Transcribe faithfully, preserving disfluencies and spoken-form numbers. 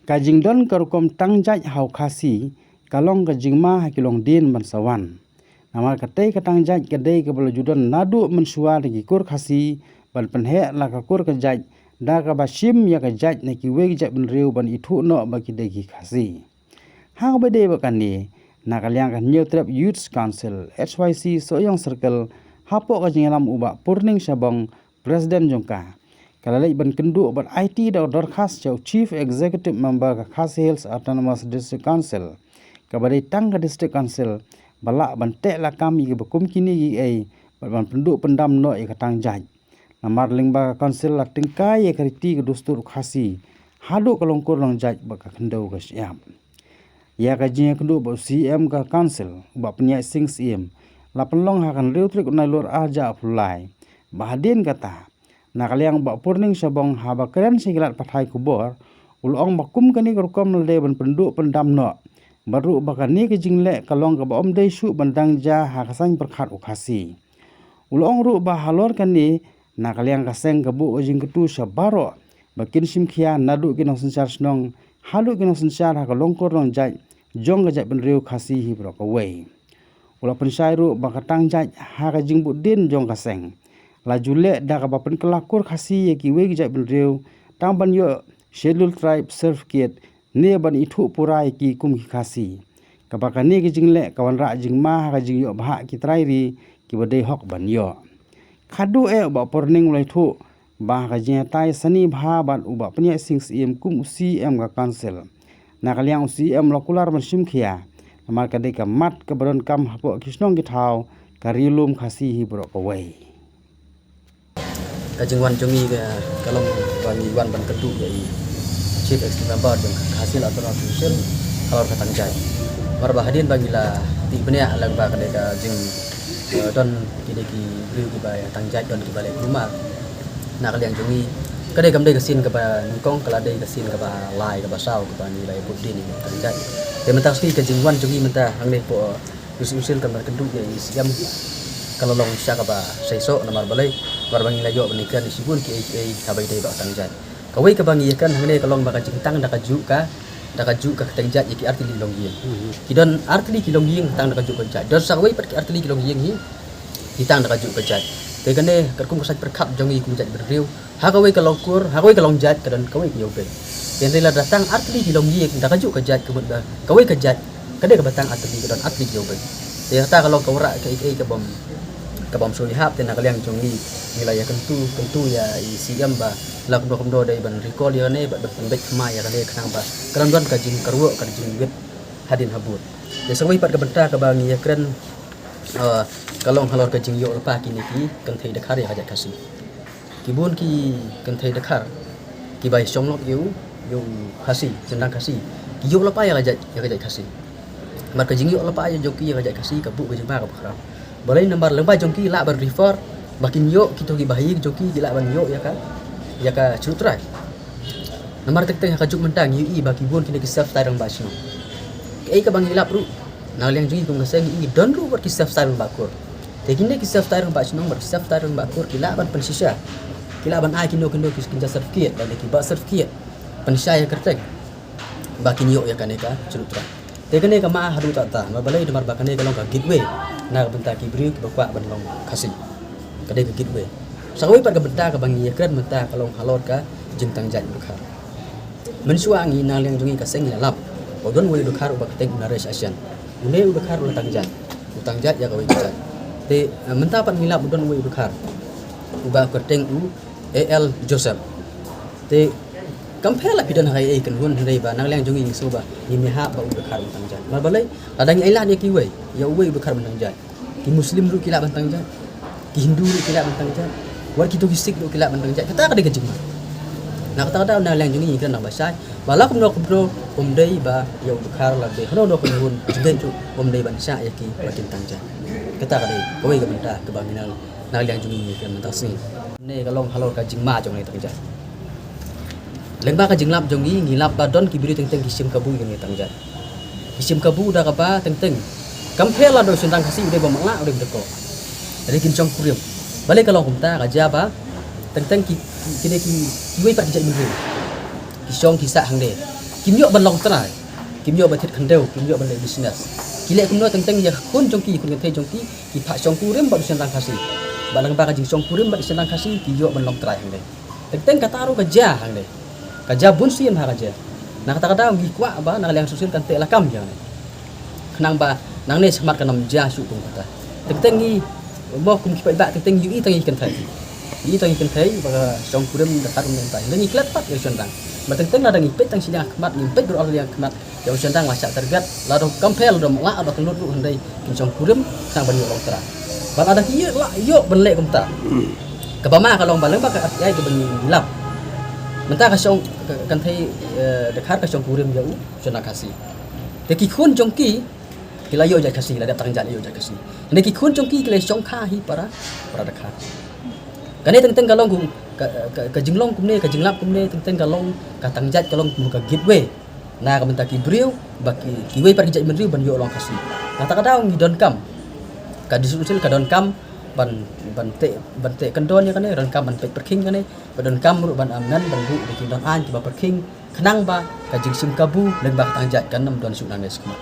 Ka jingdon ka rukom tang jait ha u Khasi ka long ka jingma ha ki longdien ban sa wan. Namar katei ka tang jait ka dei kaba la ju don naduh mynshuwa da ki kur Khasi ban pynheh la ka kur ka jait da kaba shim ïa ka jait na kiwei ki jaitbynriew ban ithuh noh ba ki dei ki Khasi. Ha kaba dei bad kane, na ka liang ka Hynñiewtrep Youths Council, H Y C, Sohiong Circle, hapoh ka jingïalam u Bah Purning Shabong, President jong ka, ka la leit ban kynduh bad aiti da ka dorkhas sha u Chief Executive Member ka Khasi Hills Autonomous District Council, kaba dei tang ka District Council ba lah ban teh lakam ïa kiba kum kine kiei bad ban pynduh pyndam noh ïa ka tang jait. Namar lyngba ka Council la tyngkai ïa ka riti ka dustur u Khasi haduh ka longkur longjait bad ka khyndew ka shyiap. Ïa ka jingïakynduh bad u C E M ka Council, u Bah Pynïaid Sing Syiem, la pynlong ha ka hynriew tarik u Nailur arhajar arphew lai. Ba hadien kata, na ka liang u Bah Purning Shabong haba kren sha ki lad pathai khubor, u la ong ba kum kane ka rukom la dei ban pynduh pyndam noh, bad ruh ba kane ka jingleh ka long kaba ym dei shuh ban dang jia ha ka saiñ pyrkhat u Khasi. U la ong ruh ba halor kane, na ka liang ka seng ka buh ka jingkyntu sha baroh ba kin shim khia naduh ki nongsynshar shnong haduh ki nongsynshar ha ka longkur longjait jong ka jaitbynriew Khasi hi baroh kawei. U la pynshai ruh ba ka tang jait ha ka jingbuddien jong ka seng la ju leh da kaba pynkylla kur Khasi ïa kiwei ki jaitbynriew tang ban ïoh Scheduled Tribe certificate ne ban ithuh pura ïa ki kum ki Khasi. Kaba kane ka jingleh ka wanrah jingma ha ka jingïoh bhah ki trai ri kiba dei hok ban ïoh. Khadduh eh u Bah Purning u la ïathuh ba ha ka jingïatai sani bha bad u Bah Pynïaid Sing Syiem kum u C E M ka Council, na ka liang u C E M u la kular ban shim khia, namar ka dei ka mat kaba donkam hapoh ki shnong ki thaw ka Ri Lum Khasi hi baroh kawei. Ka jingwan jong ngi ka, ka long ba ngi wan ban kynduh ïa i Chief Executive Member jong ka Khasi Hills Autonomous Council halor ka tang jait. Namar ba hadien ba ngi la tip bniah lang ba ka dei ka jing, eh, don kine ki briew kiba ïa tang jait, don kiba leh kulmar. Na ka liang jong ngi ka dei kam dei ka sien kaba nyngkong, ka la dei ka sien kaba lai kaba saw kaba ngi la ïa buddien ïa tang jait. Te mynta ka sngi ka jingwan jong ngi mynta hangne hapoh Council ka ban kynduh ïa i C E M ka la long shisha kaba seisoh namar balei? Namar ba ngi la ïoh ban ïakren ïa shibun kiei kiei haba ïadei bad ka tang jait. Kawei kaba ngi ïakren hangne ka long ba ka jingtang da kajuh ka, da kajuh ka kyrteng jait ïa ki artylli ki longïing. Mhm. Ki don artylli ki longïing tang da kajuh ka jait. Don sa kawei pat ki artylli ki longïing hi ki tang da kajuh ka jait. Te kane katkum ka saiñ pyrkhat jong ngi kum jaitbynriew, ha kawei ka longkur, ha kawei ka longjait ka don kawei ka ïewbeiñ. Te hynrei lada tang artylli ki longïing da kajuh ka jait, ka mut ba kawei ka jait ka dei kaba tang artylli, ka don artylli ki ïewbeiñ. Te kata ka long ka wanrah kaei kaei ka bym, ka bym sngewhap. Te na ka liang jong ngi, ngi la ïakyntu kyntu ïa i C E M ba la kumno kumno dei ban recall ïa kane bad ban pynbeit thymmai ïa kane khnang ba kan ym don ka jingkyrwoh ka jingwit hadien habud. Te sa kawei pat ka bynta kaba ngi ïakren, eh, ka long halor ka jingïoh lypa kine ki kynthei dkhar ïa ka jait Khasi. Ki bun ki kynthei dkhar kiba ïashong lok ïa u, ïa u Khasi, shynrang Khasi, ki ïoh lypa ïa ka jait, ïa ka jait Khasi. Namar ka jingïoh lypa ïa jong ki ïa ka jait Khasi ka buh ka jingma kaba khraw. Balei? Namar lyngba jong ki lah ban refer ba kin ïoh kito kiba ha ïing jong ki, ki lah ban ïoh ïa ka, ïa ka Scheduled Tribe. Namar teng teng ha kajuh mynta ngi ïohi ba ki bun kine ki self style rangbah shnong. Kaei kaba ngi lap ruh na liang jong ngi kum ka seng, ngi don ruh wat ki self style rangbah kur. Te kine ki self style rangbah shnong bad ki self style rangbah kur ki lah ban pynshisha, ki lah ban ai kino kino ki, ki certificate, lane ki birth certificate, pynshai ïa ka kyrteng ba kin ïoh ïa kane ka Scheduled Tribe. Te kane ka mah haduh katta, namar balei? Namar ba kane ka long ka gateway na ka bynta ki briew kiba kwah ban long Khasi. Ka dei ka gateway. Sa kawei pat ka bynta kaba ngi ïakren mynta ka long halor ka jingtang jait u dkhar. Mynshuwa ngi na liang jong ngi ka seng ngi la lap ba u don uwei u dkhar uba kyrteng u Naresh Ashen. Une u dkhar u la tang jait, u tang jait ïa kawei ka jait. Te, eh, mynta pat ngi lap u don uwei u dkhar uba kyrteng u A L Joseph. Te kam pher la phi don ha kaei kaei kynhun, hynrei ba na liang jong ngi ngi sngew ba ngim ïahap ba u dkhar u tang jait. Namar balei? Lada ngi ailad ïa kiwei, ïa uwei u dkhar u tang jait, ki Muslim ruh ki lah ban tang jait, ki Hindu ruh ki lah ban tang jait, wat kito ki Sikh ruh ki lah ban tang jait. Kata ka dei ka jingma. Na kata ka daw na liang jong ngi ngi kren nang ba shai ba la kumno kumno ym dei ba ïa u dkhar lane hano hano ka kynhun jingngeit ruh ym dei ban shah ïa ki ba kin tang jait. Kata ka dei kawei ka bynta kaba ngi na, na liang jong ngi ngi kren mynta ka sngi. Ne ka long halor ka jingma jong ngi tang jait. Lyngba ka jinglap jong ngi, ngi lap ba don ki briew teng teng ki shim kabu ïa ngi tang jait. Ki shim kabu da kaba teng teng kam pher lada u shynrang Khasi u dei ba matlah u dei ba dkoh. Hynrei kin shong kurim. Balei ka long kumta? Ka jia ba teng teng ki, kine ki, kiwei pat ki jaitbynriew ki shong ki sah hangne. Kim ïoh ban long trai, kim ïoh ban thied khyndew, kim ïoh ban leh business. Ki leh kumno? Teng teng ïa ka khun jong ki, khun kynthei jong ki, ki phah shongkurim bad u shynrang Khasi. Bad lyngba ka jingshongkurim bad u shynrang Khasi ki ïoh ban long trai hangne. Teng teng kata ruh ka jia hangne. Ka jia bun sien ha ka jia. Na kata ka daw ngi kwah ba na ka liang social kan teh lakam ïa hangne. Khnang ba nangne shakhmat kan ym jia shuh kum kata. Teng teng ngi mo kum ki paidbah, teng teng ïohi tang ïa ki kynthei. Ïohi tang ïa ki kynthei ba ka shongkurim da khar mynta. Ngi klet pat ïa u shynrang. Ba teng teng lada ngi peit tang shiliang khmat, ngi peit baroh liang khmat, ïa u shynrang la shah target, la dang kam pher, la dang la, la dang lut ruh hynrei kin shongkurim khnang ban ïoh long trai. Ba lada ki ïoh, la ïoh ban leh kumta. Kaba ma ka long ba lyngba ka R T I kaba ngi lap. Mynta ka shong, ka, ka kynthei, eh, da khar ka shongkurim ïa u shynrang Khasi. Te ki khun jong ki, ki la ïoh jait Khasi, la dep tang jait, la ïoh jait Khasi. Hynrei ki khun jong ki ki la shongkha hi para, para da khar. Kane teng teng ka long kum ka, ka, ka jinglong kumne, ka jinglap kumne, teng teng ka long ka tang jait, ka long kum ka gateway na ka bynta ki briew ba ki, kiwei pat ki jait bynriew ban ïoh long Khasi. Kata ka daw ngi donkam, ka District Council ka donkam ban, ban teh, ban teh kyndon ïa kane, donkam ban peit pyrkhing kane, ba donkam ruh ban amend ban buh da ki kyndon aiñ kiba pyrkhing, khnang ba ka jingshim kabu lyngba ka tang jait kan ym don shuh nangne shakhmat.